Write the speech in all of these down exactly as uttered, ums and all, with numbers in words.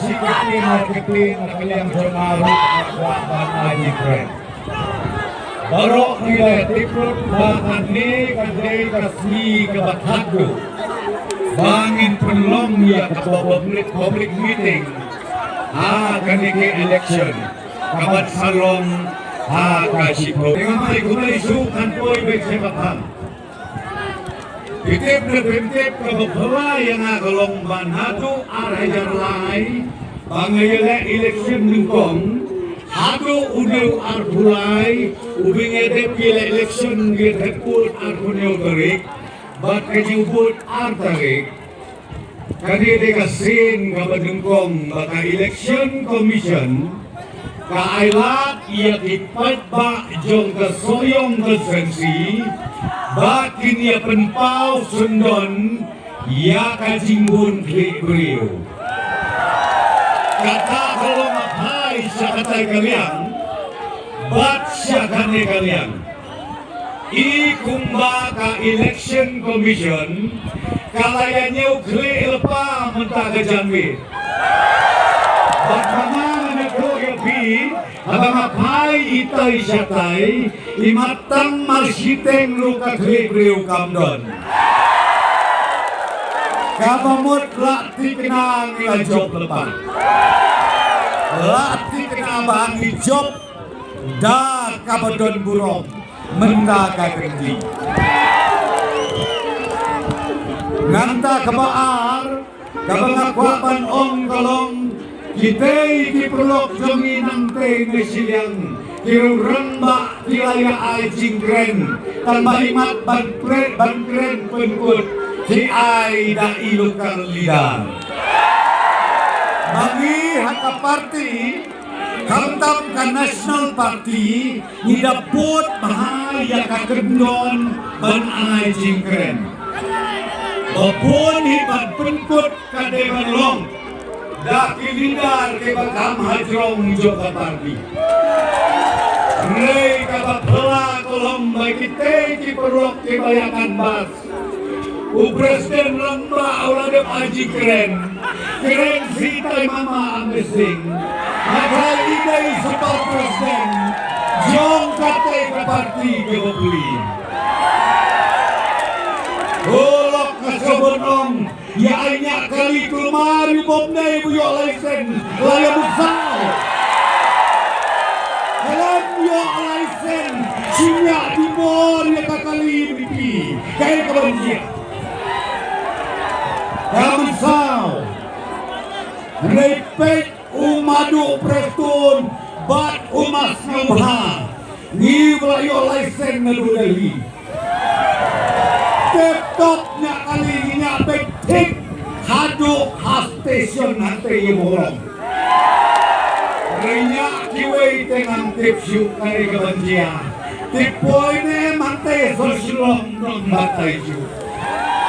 Shikatne marketing ka liang jong nga ruh nga kwah ban ai jingkren. Baroh ngi la tip lut ba kane ka dei ka sngi kaba thad duh ba ngin pynlong ïa ka public, public meeting ha kane ka election kaban sa long ha ka shiphew. Te nga mai kumne shu kan poi beit sha ka phang. Phi tip ne phim tip, kaba phylla ïa nga ka long ba naduh ar hajar lai ba nga ïaleh election nyngkong haduh une u arphew lai uba ngi dep ïaleh election ngi dep vote arphew hynñiew tarik bad ka jingvote ar tarik. Kane dei ka sien kaba nyngkong ba ka Election Commission ka ai lad ïa ki paidbah jong ka Sohiong Constituency ba kin ïa pynpaw syndon ïa ka jingbun khlieh briew. Kata ka long a phai sha katai ka liang bad sha kane ka liang. I kumba ka Election Commission ka la ïa ñiew khlieh lypa mynta ka janmiet. Bad ma nga ngan ïathuh ïa phi, haba nga phai itai shatai, i mat tang mar shiteng ruh ka khlieh briew kam don. Kaba mut la thikna ngi la jop lypa. La thikna ba ngi jop da kaba don burom mynta ka kynti. Nangta kaba ar kaba nga kwah ban ong ka long, kitei ki paralok jong ngi nangtei ne shiliang ki rung rangbah ki la ïa ai jingkren tang ba imat ban kren, ban kren pynkut ki ai da i local leader. Ba ngi ha ka party, khamtam ka National Party, ngi da bud bha ïa ka kyndon ban ai jingkren. Ba bun hi ban pynkut ka dei ban long da ki leader kiba kham hajrong jong ka party. Hynrei kaba phylla ka long ba kitei ki paralok kiba ïa canvass, u president rangbah u la dep ai jingkren. Kren shi tai mama amazing. Nga tharai i dei super president jong katei ka party kaba plie. O lok, nga sngewbha ban ong, ïa ai ñiah kali kulmar ïa u bym dei ba ïoh license la ïa mynsaw. Khlem ïoh license, shu ñiah di bor ïa ka kali ïa phi. Kaei kaba ngi ïa ka mynsaw. Hynrei peit u Madu Prestone bad u Mas Sngewbha, ngi ba la ïoh license na New Delhi. Tip top ñiah kali, ngi ñiah beit thik haduh ha station hangtei ïa Mawlong. Hynrei ñiah kiwei te ngam tip shuh kaei kaban jia. Tip poi ne em hangtei ha Shillong, ngam batai shuh.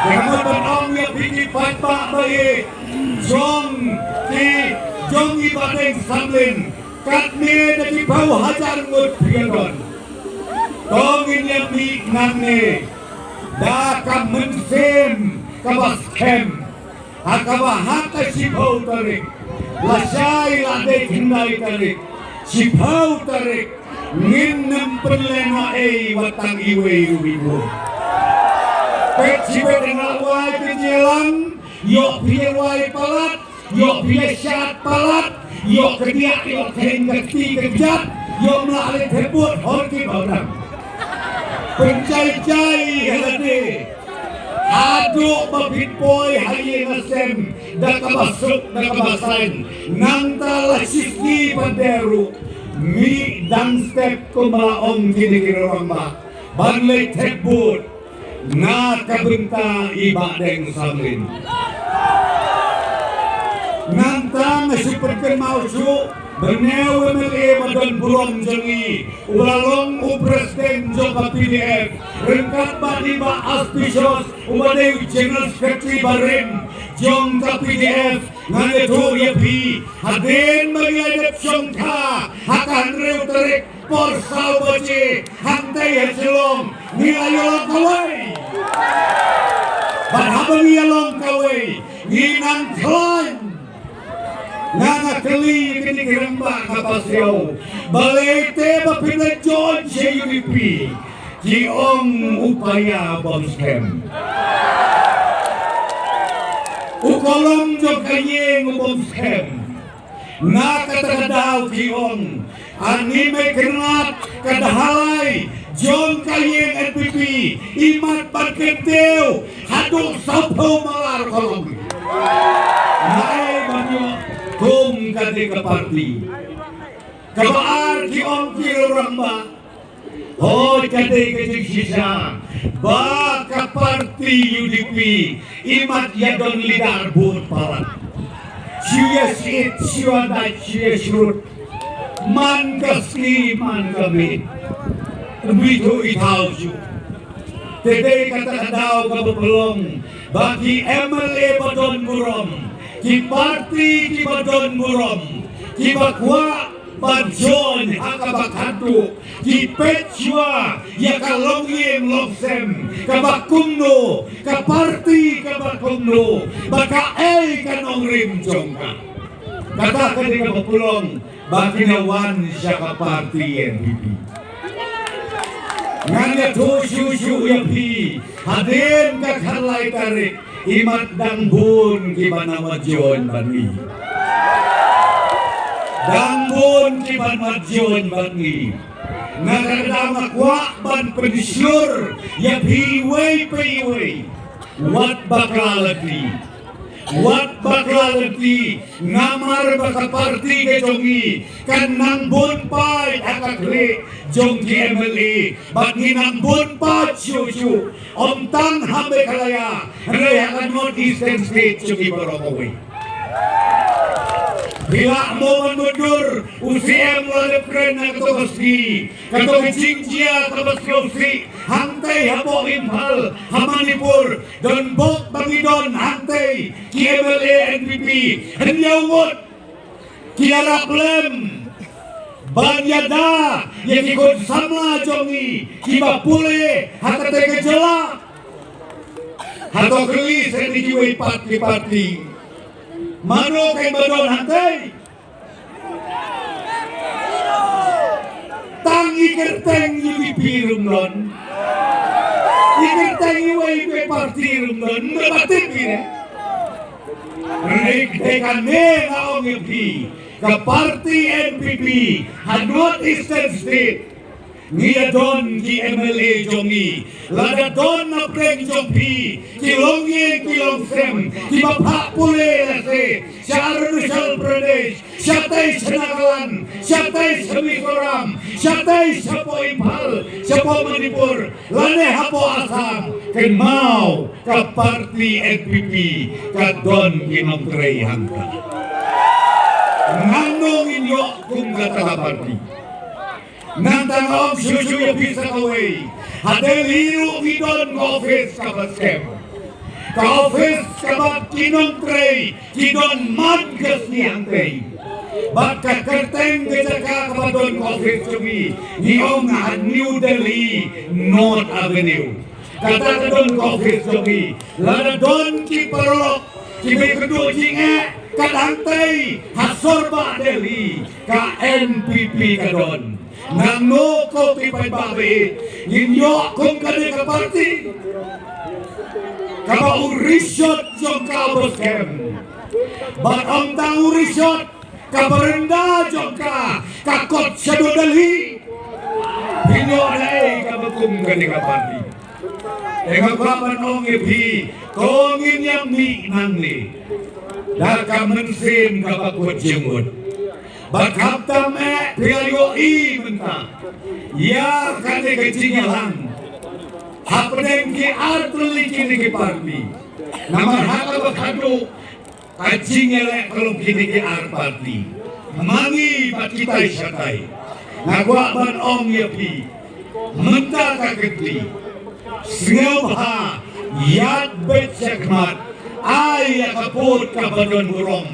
Te nga mut ban ong ïa phi ki paidbah ba ïeit jong ki, jong i Bahdeng Samlin, katne da ki phew hajar ngut phi ïa don. To ngin ïa mih nangne da ka mynsiem kaba skhem. Ha kaba ha ka shiphew tarik, lashai la dei khyndai tarik, shiphew tarik, ngin nym pynlehnohei wat tang iwei ruh iwei. Peit shibit, nga la wai ka jingïalang, ïoh phi ïa wai palat, ïoh phi ïa shad palat, ïoh kdiah, ïoh kheiñ ka kti ka kjat, ïoh mlah leit thep vote, hor ki ba dang. Pynjai jai ïa lade. Haduh ba phin poi ha ïing ha sem da kaba suk da kaba saiñ, nangta la shisngi pat de ruh, mih dang step kumba la ong kine ki rangbah ban leit thep vote na ka bynta i Bahdeng Samlin. Nangta nga shu pynkynmaw shuh ba une u MLA ba don burom jong ngi, uba la long u president jong ka PDF, ryngkat bad i Bah Auspicious uba dei u general secretary barim jong ka PDF, ngan ïathuh ïa phi, hadien ba ngi la dep shongkha ha ka hynriew tarik por saw baje hangtei ha Shillong, ngi la ïalong kawei. Bad haba ngi ïalong kawei, ngi nang khlaiñ. Nga nga kylli ïa kine ki rangbah ka Pasiaw, balei te ba phin da join sha U D P? Ki ong u paia bym skhem, u kolom jong ka ïing u bym skhem. Na kata ka daw ki ong, ani me kyrnat ka dhalai jong ka ïing N P P, imat ban kyntiew haduh saphew malar kolom. Nai ban ïoh kum kane ka parti. Kaba ar ki ong ki rangbah, hooid ka dei ka jingshisha ba ka parti U D P imat ïa don leader bun palat. Shu ïa shit, shu ïa dait, shu ïa shrut. Man ka sngi, man ka miet. Ym ithuh ithaw shuh. Te dei kata ka daw kaba pynlong ba ki M L A ba don burom, ki parti kiba don burom, kiba kwah ban join ha kaba khatduh, ki peit shuwa ïa ka longïing longsem kaba kumno, ka parti kaba kumno, bad kaei ka nongrim jong ka. Kata ka dei kaba pynlong ba kin ïa wan sha ka parti N P P. Ngan ïathuh shuh shuh ïa phi, hadien ka khatlai tarik, imat dang bun kiba nang wan join bad ngi. Dang bun kiba nang wan join bad ngi. Nga kata nga kwah ban pynshlur ïa phi iwei pa iwei. Wat bakla lynti. Wat bakla lynti, namar ba ka parti ka jong ngi kan nang bun paid ha ka khlieh jong ki M L A, bad ngi nang bun paid shuh shuh, ym tang ha Meghalaya, hynrei ha ka North Eastern State jong ngi baroh kawei. Phi lah mo ban mutdur, u C M la leh kren na kato ka sngi, kato ka jingjia kaba sngewsih, hangtei hapoh Imphal, ha Manipur, don bok ba ngi don hangtei, ki M L A N P P, hynñiew ngut, ki ïarap lem ban ïada ïa ki khun samla jong ngi kiba pule ha katei ka jylla. Hato kylli seh ïa kiwei pat ki parti, mano kaba don hangtei? Tang i kyrteng U D P ruh ym don. I kyrteng iwei pa i parti ruh ym don. Ym dei ba tip i ne. Hynrei te kane nga ong ïa phi, ka parti N P P ha North Eastern State, ngi ïa don ki M L A jong ngi. Lada don na pdeng jong phi ki longïing ki longsem kiba phah pule lehse sha Arunachal Pradesh, shatei sha Nagaland, shatei sha Mizoram, shatei shapoh Imphal, shapoh Manipur, lane hapoh Assam, kynmaw ka parti N P P ka don ki nongtrei hangta. Nangno ngin ïoh kum kata ka parti? Nangta nga ong shuh shuh ïa phi sa kawei. Ha Delhi ruh ngi don ka office kaba skhem. Ka office kaba ki nongtrei ki don man ka sngi hangtei. Bad ka kyrteng ka jaka kaba don ka office jong ngi, ngi ong ha New Delhi North Avenue. Kata ka don ka office jong ngi. Lada don ki paralok kiba ïakynduh jingeh, ka dang tei ha sorbah Delhi, ka N P P ka don. Nangno ko phi paidbah ba ïeit, ngin ïoh kum kane ka parti kaba u rishot jong ka ba skhem? Bad ym tang u rishot, ka baranda jong ka ka kot shaduh Delhi. Phin ïoh da ei kaba kum kane ka parti? Te nga kwah ban ong ïa phi, to ngin ïa mih nangne da ka mynsiem kaba kut jingmut. Bad khamtam eh phi ïohi mynta ïa kane ka jingïalang hapdeng ki ar tylli kine ki parti. Namar ha kaba khadduh ka jingïaleh ka long kine ki ar parti, ma ngi bad kitai shatai. Nga kwah ban ong ïa phi, mynta ka kynti, sngewbha ïaid beit shakhmat, ai ïa ka vote kaba don burom,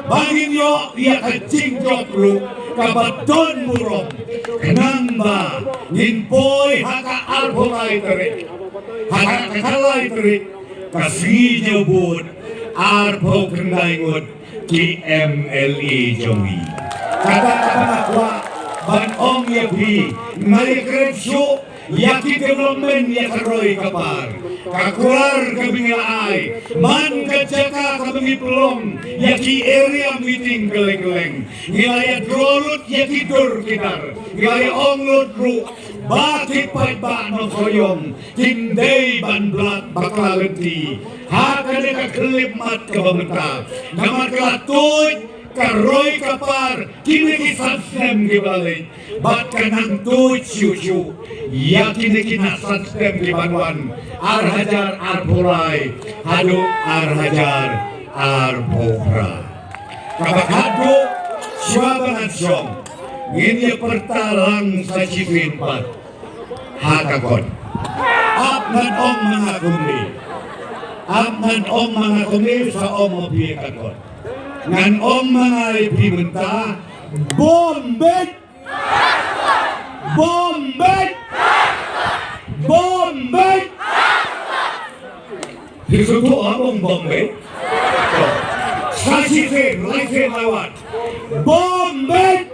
ba ngin ïoh ïa ka jingjop ruh kaba don burom, khnang ba ngin poi ha ka arphew lai tarik, ha ka khatlai tarik, ka sngi jop vote, arphew khyndai ngut ki M L A jong ngi. Kata kaba nga kwah ban ong ïa phi, nga ïakren shuh ïa ki development ïa ka roi ka par. Ka kular kaba ngi la ai, man ka jaka kaba ngi pynlong ïa ki area meeting kylleng kylleng, ngi la ïadro lut ïa ki dur ki dar, ngi la ïa ong lut ruh ba ki paidbah nongkhaïong kin dei ban blat bakla lynti ha kane ka khyllipmat kaba mynta. Namar ka la tuid ka roi ka par kine ki san snem kiba la leit, bad ka nang tuid shuh shuh ïa kine ki na san snem kiban wan, ar hajar arphew lai haduh ar hajar arphew phra. Kaba khatduh, shuwa ba ngan shong, ngin ïa pyrta lang sa shisien pat ha ka kot. Ap ngan ong ma nga kumne. Ap ngan ong ma nga kumne, sa ong ma phi ha ka kot. Ngan ong ma nga ïa phi mynta, bom beit! Bom beit! Bom beit! Phi sngewthuh ong bom beit? Sa shisien, lai sien, lai wat. Bom beit!